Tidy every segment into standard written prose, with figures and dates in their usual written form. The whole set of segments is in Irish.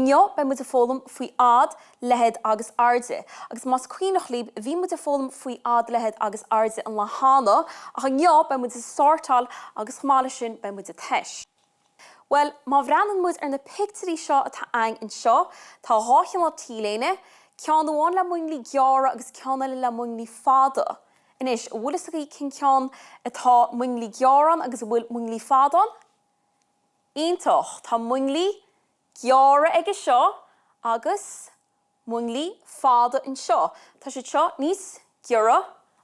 Inniu beidh muid ag foghlaim faoi fhad, leithead agus airde. Agus más cuimhneach libh, bhí muid ag foghlaim faoi fhad, leithead agus airde an lá cheana, ach inniu beidh muid ag sórtáil agus chomh maith leis sin beidh muid ag tomhais. Bhuel, má bhreathnaíonn muid ar na pictiúirí seo atá againn anseo, tá dhá chineál T-léine, ceann amháin le muinglí gearra agus ceann eile le muinglí fada. Anois, an bhfuil fhios agaibh cén ceann atá muinglí gearra ann agus a bhfuil muinglí fada ann? Iontach! Tá muinglí gearra aige seo agus muinglí fada anseo. Tá siad seo níos giorra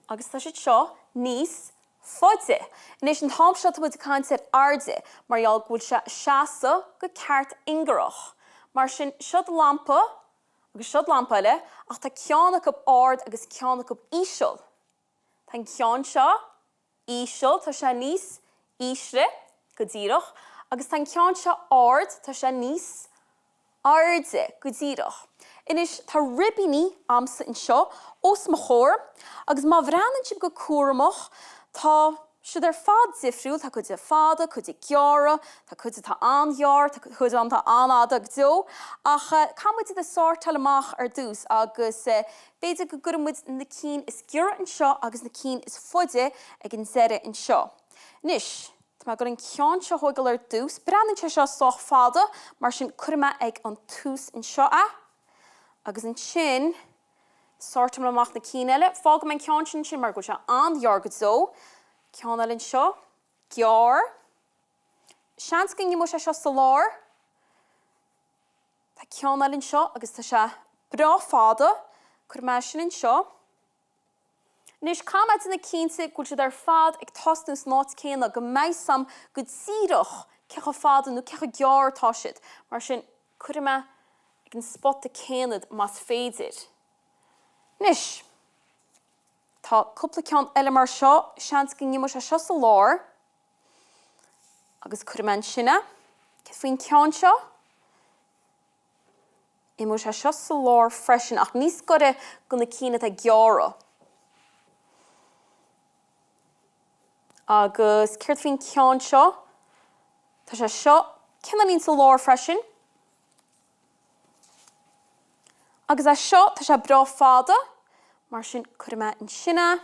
agus tá siad seo níos faide. Anois an t-am seo tá muid ag caint ar airde mar gheall go bhfuil sé ag seasamh go ceart ingearach. Mar sin seod lampa agus seod lampa eile ach tá ceann acu ard agus ceann acu íseal. Tá an ceann seo íseal, tá sé níos ísle, go díreach, agus tá an ceann seo ard, tá sé níos airde, go díreach. Anois, tá ribíní a'msa anseo os mo chomhair, agus má bhreathnaíonn sibh go cúramach, tá siad ar fad difriúil, tá cuid de fada, cuid de gearra, tá cuid atá an-ghearr, tá cuid ann atá an-fhada go deo, ach caithfidh muid iad a sórtáil amach ar dtús agus B'fhéidir go gcuirfidh muid na cinn is giorra anseo agus na cinn is faide ag an deireadh anseo. Anois, tá mé ag dul an ceann seo a thógáil ar dtús. Breathnaíonn sé seo sách fada, mar sin cuirfidh mé ag an tús anseo é. Agus ansin, sórtálfaidh mé amach na cinn eile. Fágfaidh mé an ceann sin ansin mar go bhfuil sé an-ghearr go deo. Ceann eile anseo. Gearr. Seans go n-imeoidh sé seo sa lár. Tá ceann eile anseo agus tá sé breá fada. Cuirfidh mé sin anseo. Anois, caithfidh mé déanamh cinnte go bhfuil siad ar fad ag tosnú san áit céanna, go mbeidh 's a'm go díreach cé chomh fada nó cé chomh gearr atá siad. Mar sin, cuirfidh mé ag an spota céanna iad más féidir. Anois, tá cúpla ceann eile mar seo. Seans go n-imeoidh sé seo sa lár. Agus cuirfidh mé ansin é. Céard faoin ceann seo? Imeoidh sé seo sa lár freisin, ach níos gaire do na cinn atá gearra. Agus céard faoin ceann seo? Tá sé seo cineáilín sa lár freisin. Agus é seo, tá sé breá fada, mar sin cuirfidh mé ansin é.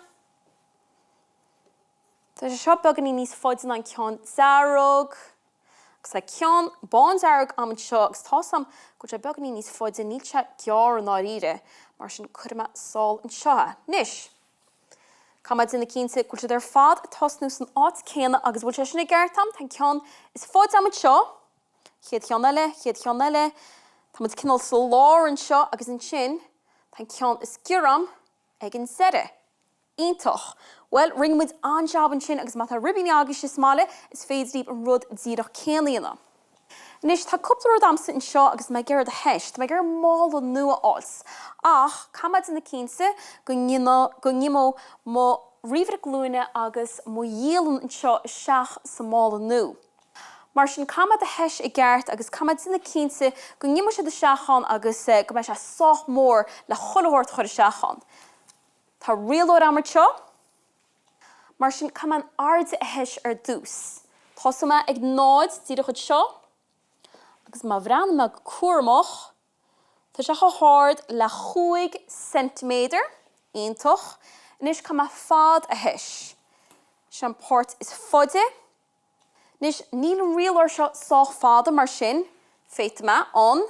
Tá sé seo beagáinín níos faide ná an ceann dearg. Agus tá ceann bándearg a'm anseo agus tá 's a'm go bhfuil sé beagáinín níos faide, níl sé gearr i ndáiríre, mar sin cuirfidh mé sall anseo é. Anois, caithfidh mé déanamh cinnte go bhfuil siad ar fad ag tosnú san áit céanna agus bhfuil sé sin i gceart a'm, tá an ceann is faide a'm anseo, chéad cheann eile, chéad cheann eile, tá muid cineál sa lár anseo agus ansin tá an ceann is giorra a'm ag an deireadh. Iontach! Bhuel, rinne muid an-jab ansin agus má tá ribíní agaibhse sa mbaile, is féidir libh an rud díreach céanna a dhéanamh. Anois, tá cúpla rud a'msa anseo agus mé ag iarraidh a thomhas. Tá mé ag iarraidh mála nua a fháilt. Ach, caithfidh mé déanamh cinnte go go n-imeoidh mo ríomhaire glúine agus mo dhialann anseo isteach sa mála nua. Mar sin, caithfidh mé iad a thomhas i gceart agus caithfidh mé déanamh cinnte go n-imeoidh siad isteach ann agus go mbeidh sé sách mór le chuile shórt a chur isteach ann. Tá rialóir a'm anseo. Mar sin, caithfidh mé an airde a thomhas ar dtús. Tosóidh mé ag náid díreach anseo agus má bhreathnaíonn mé go cúramach, tá sé chomh hard le chúig ceintiméadar. Iontach. Anois caithfidh mé fad a thomhas. Sin an páirt is faide. Anois, níl an rialóir seo sách fada mar sin féadfaidh mé an.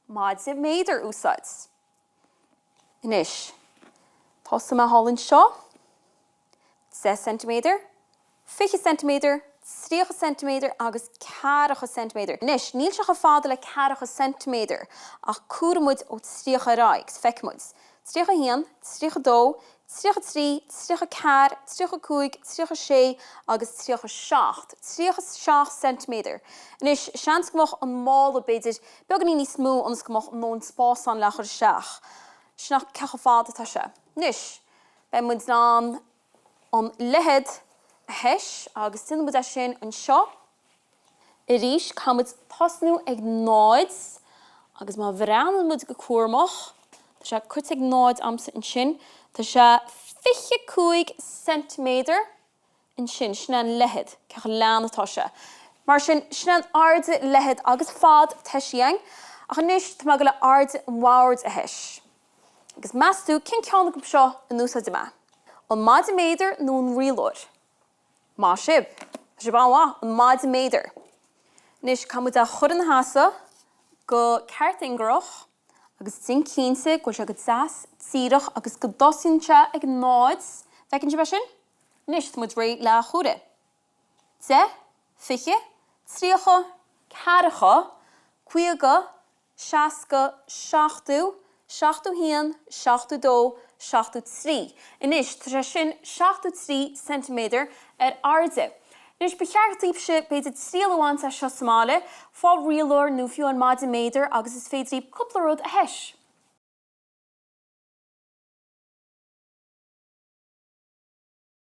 maide méadair a úsáid. Anois, tosóidh mé thall anseo, 10 ceintiméadar, 20 ceintiméadar, 30 ceintiméadar agus ceathracha ceintiméadar. Anois, níl sé chomh fada le ceathracha ceintiméadar ach cuirfidh muid ó 30 ar aghaidh agus feicfidh muid. 31, 32, 33, 34, 35, 36 agus 37. 37 ceintiméadar. Anois, seans go mbeadh an mála, b'fhéidir, beagáinín níos mó ionas go mbeadh a ndóthain spás ann le chur isteach. Sin ach cé chomh fada atá sé. Anois, beidh muid in ann an leithead a thomhas agus déanfaidh muid é sin anseo. Arís, caithfidh muid tosnú ag náid agus má bhreathnaíonn muid go cúramach, tá sé curtha ag náid a'msa ansin, tá sé 25 ceintiméadar ansin, sin é an leithead, cé chomh leathan atá sé. Mar sin, sin é an airde, leithead agus fad tomhaiste againn. Ach anois tá mé ag dul le airde an bhoird a thomhas. Agus meas tú cén ceann acu seo a n-úsáidfidh mé? An maide méadair nó an rialóir? Maith sibh! Tá sibh an-mhaith! An maide méadair. Anois caithfidh muid é a chur ina sheasamh go ceart ingearach agus déan cinnte go bhfuil sé go deas díreach agus go dtosaíonn sé ag náid. Bhfeiceann sibh é sin? Anois tá muid réidh le comhaireamh. 10, 20, 30, 40, 50, 60, 70, 71, 72, 73. Anois, tá sé sin 73 ceintiméadar ar airde. Anois, ba cheart daoibhse, b'fhéidir, triail a bhaint as seo sa mbaile, fáil rialóir nó fiú an maide méadair agus is féidir libh cúpla rud a thomhas.